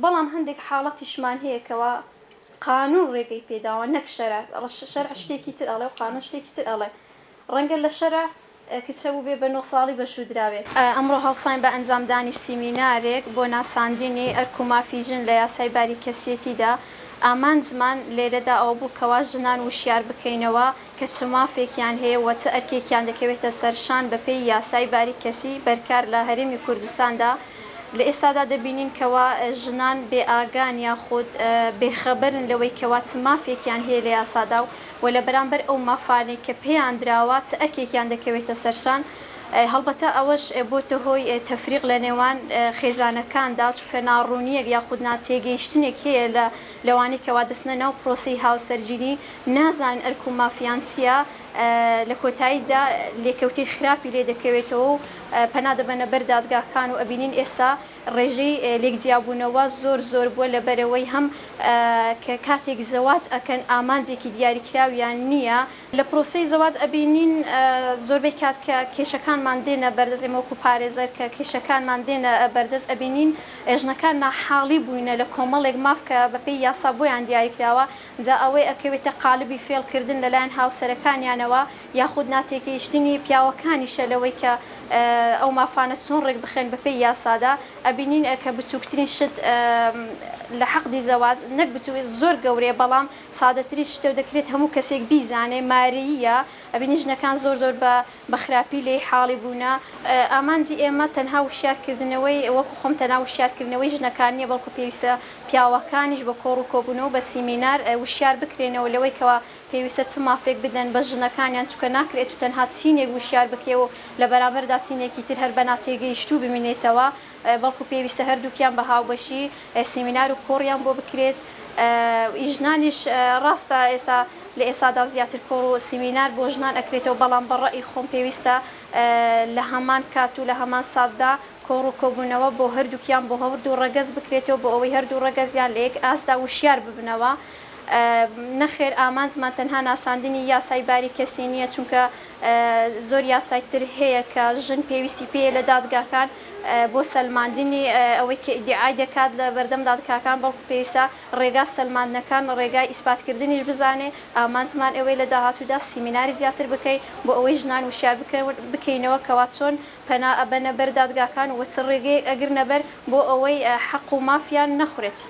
بەڵام هەندێک حاڵەتیشمان هەیە کەوا قانون ڕێگەی پێداوە نەک شەرع، شەرع شتێکی تر ئەڵێ و قانون شتێکی تر ئەڵێ. ڕەنگە لە شەرع کچ هەبووبێ بە نۆ ساڵی بە شوو دراوێ. ئەمڕۆ هەڵساین بە ئەنجامدانی سیمینارێک بۆ ناساندنی ئەرک و مافی ژن لە یاسای باری کەسیەتیدا، ئامانجمان لێرەدا ئەوە بوو کەوا ژنان وشیار بکەینەوە کە چ مافێکیان هەیە و چ ئەرکێکیان دەکەوێتە سەر شان بەپێی یاسای باری کەسی بەرکار لە هەرێمی کوردستاندا. لە ئێستادا دەبینین کەوا ژنان بێ ئاگان یاخود بێ خەبەرن لەوەی کەوا چ مافێکیان هەیە لە یاسادا و وە لە بەرامبەر ئەو مافانەی کە پێیان دراوە چ ئەرکێکیان دەکەوێتە سەرشان، هەڵبەتە ئەوەش بۆتە هۆی تەفریق لە نێوان خێزانەکاندا چونکە ناڕوونیەک یاخود ناتێگەیشتنێک هەیە لە لەوانەی کەوا دەچنە ناو پرۆسەی هاوسەرگیری نازانن ئەرک و مافیان چیە لە کۆتاییدا لێکەوتەی خراپی لێ دەکەوێتەوە و پەنا دەبەنە بەر دادگاکان و ئەبینین ئێستا ڕێژەی لێکجیابوونەوە زۆر زۆر بووە لەبەرئەوەی هەم کە کاتێک زەواج ئەکەن ئامانجێکی دیاریکراویان نییە. لە پرۆسەی زەواج ئەبینین زۆربەی کات کە کێشەکانمان دێنە بەردەست ئێمە وەکو پارێزەر کە کێشەکانمان دێنە بەردەست ئەبینین ژنەکان ناحاڵی بووینە لە کۆمەڵێک ماف کە بەپێی یاسا بۆیان دیاریکراوە جا ئەوەی ئەکەوێتە قالبی فێڵ کردن لەلایەن هاوسەرەکانیانەوە یاخود ناتێگەیشتنی پیاوەکانیشە لەوەی کە ئەو مافانە چۆن ڕێکبخرێن بەپێی یاسادا ئەبینین کە بچوکترین شت لە حەقدی زەواج نەک بچوک زۆر گەورەیە بەڵام سادەترین شتە و دەکرێت هەموو کەسێک بیزانێ مارەییە ئەبینین ژنەکان زۆر زۆر بە بە خراپی لێی حاڵی بوونە. ئامانجی ئێمە تەنها وشیار کردنەوەی وەکو خۆم تەنها وشیار کردنەوەی ژنەکان نیە بەڵکو پێویستە پیاوەکانیش بە کۆڕ و کۆبوونەوە بە سیمینار وشیار بکرێنەوە لەوەی کەوا پێویستە چ مافێک بدەن بە ژنەکانیان چونکە ناکرێت و تەنها چینێک وشیار بکرێ و لە بەرامبەردا چینێکی تر هەر بە ناتێگەیشتوو بمینێتەوە بەڵکو پێویستە هەردووکیان بە هاوبەشی سیمینار و کۆڕیان بۆ بکرێت ئی ژنانیش ڕاستە ئێستا لە ئێستادا زیاتر کۆڕ و سیمینار بۆ ژنان ئەکرێتەوە بەڵام بە ڕەئی خۆم پێویستە لە هەمان کات و لە هەمان ساتدا کۆڕ و کۆبوونەوە بۆ هەردووکیان بۆ هەوردوو ڕەگەز بکرێتەوە بۆ ئەوەی هەردوو ڕەگەزیان لە یەک ئاستدا وشیار ببنەوە. نەخێر ئامانجمان تەنها ناساندنی یاسای باری کەسی نییە، چونکە زۆر یاسای تر هەیە کە ژن پێویستی پێیە لە دادگاکان بۆ سەلماندنی ئەوەی کە ئیدیعای دەکات لە بەردەم دادگاکان، بەڵکو پێویستە ڕێگا سەلماندنەکان، ڕێگای ئیسپاتکردنیش بزانێ، ئامانجمان ئەوەیە لە داهاتوودا سیمیناری زیاتر بکەین بۆ ئەوەی ژنان وشیار بکەینەوە کەوا چۆن پەنا ئەبەنە بەر دادگاکان و چ ڕێگەیەک ئەگرنە بەر بۆ ئەوەی حەق و مافیان نەخورێت.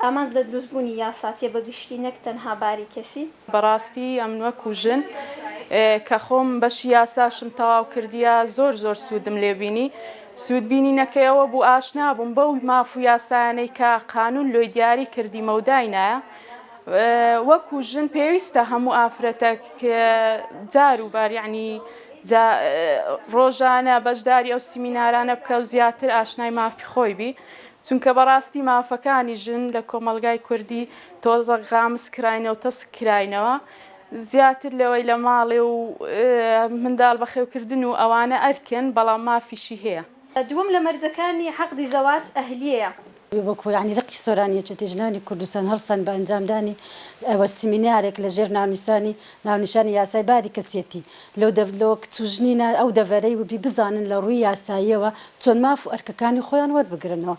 ئامانج لە دروست بوونی یاسا چیە بە گشتی نەک تەنها باری کەسی؟ بەڕاستی ئەمن وەکو ژن کە خۆم بەشی یاساشم تەواو کردیە زۆر زۆر سوودم لێ بینی سوود بینینەکەی ئەوە بوو ئاشنا بووم بەو ماف و یاسایانەی کە قانون لۆی دیاری کردیمە و داینایە وەکو ژن پێویستە هەموو ئافرەتەک جار و بار یعنی جا ڕۆژانە بەشداری ئەو سیمینارانە بکە و زیاتر ئاشنای مافی خۆی بی چونکە بەڕاستی مافەکانی ژن لە کۆمەڵگای کوردی تۆزەک غامز کراینە و تەسک کراینەوە زیاتر لەوەی لە ماڵێ و منداڵ بەخێوکردن و ئەوانە ئەرکن بەڵام مافیشی هەیە. دووەم لە مەرجەکانی عەقدی زەواج ئەهلیەیە. وەکو یانی لقی سۆران یەکێتی ژنانی کوردستان هەڵسان بە ئەنجامدانی ئەوە سیمینارێک لە ژێر ناونیسانی ناونیشانی یاسای باری کەسیەتی لەو دەڤ لەوە کچ و ژنی نا ئەو دەڤەرەی وبی بزانن لە ڕووی یاساییەوە چۆن ماف و ئەرکەکانی خۆیان وەربگرنەوە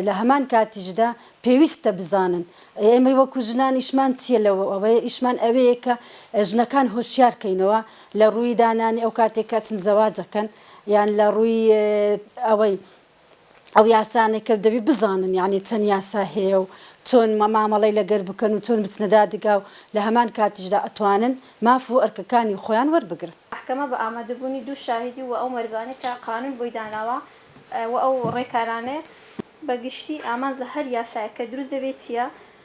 لە هەمان کاتیشدا پێویستە بزانن ئێمەی وەکو ژنان ئیشمان چییە لەوە ئەوەیە ئیشمان ئەوەیە کە ژنەکان هۆشیار کەینەوە لە ڕووی دانانی ئەو کاتێک کە ئەچن زەواجەکەن یان لە ڕووی ئەوەی ئەو یاسانەی کە دەبی بزانن یانی چەند یاسا هەیە و چۆن مامەڵەی لەگەر بکەن و چۆن بچنە دادگا و لە هەمان کاتیشدا ئەتوانن ماف و ئەرکەکانی خۆیان وەربگرن. مەحکەمە بە ئامادەبوونی دوو شاهیدی و ئەو مەرجانەی کە قانون بۆی داناوە و ئەو ڕێکارانەی. بە گشتی ئامانج لە هەر یاسایەک کە دروست دەبێت چییە؟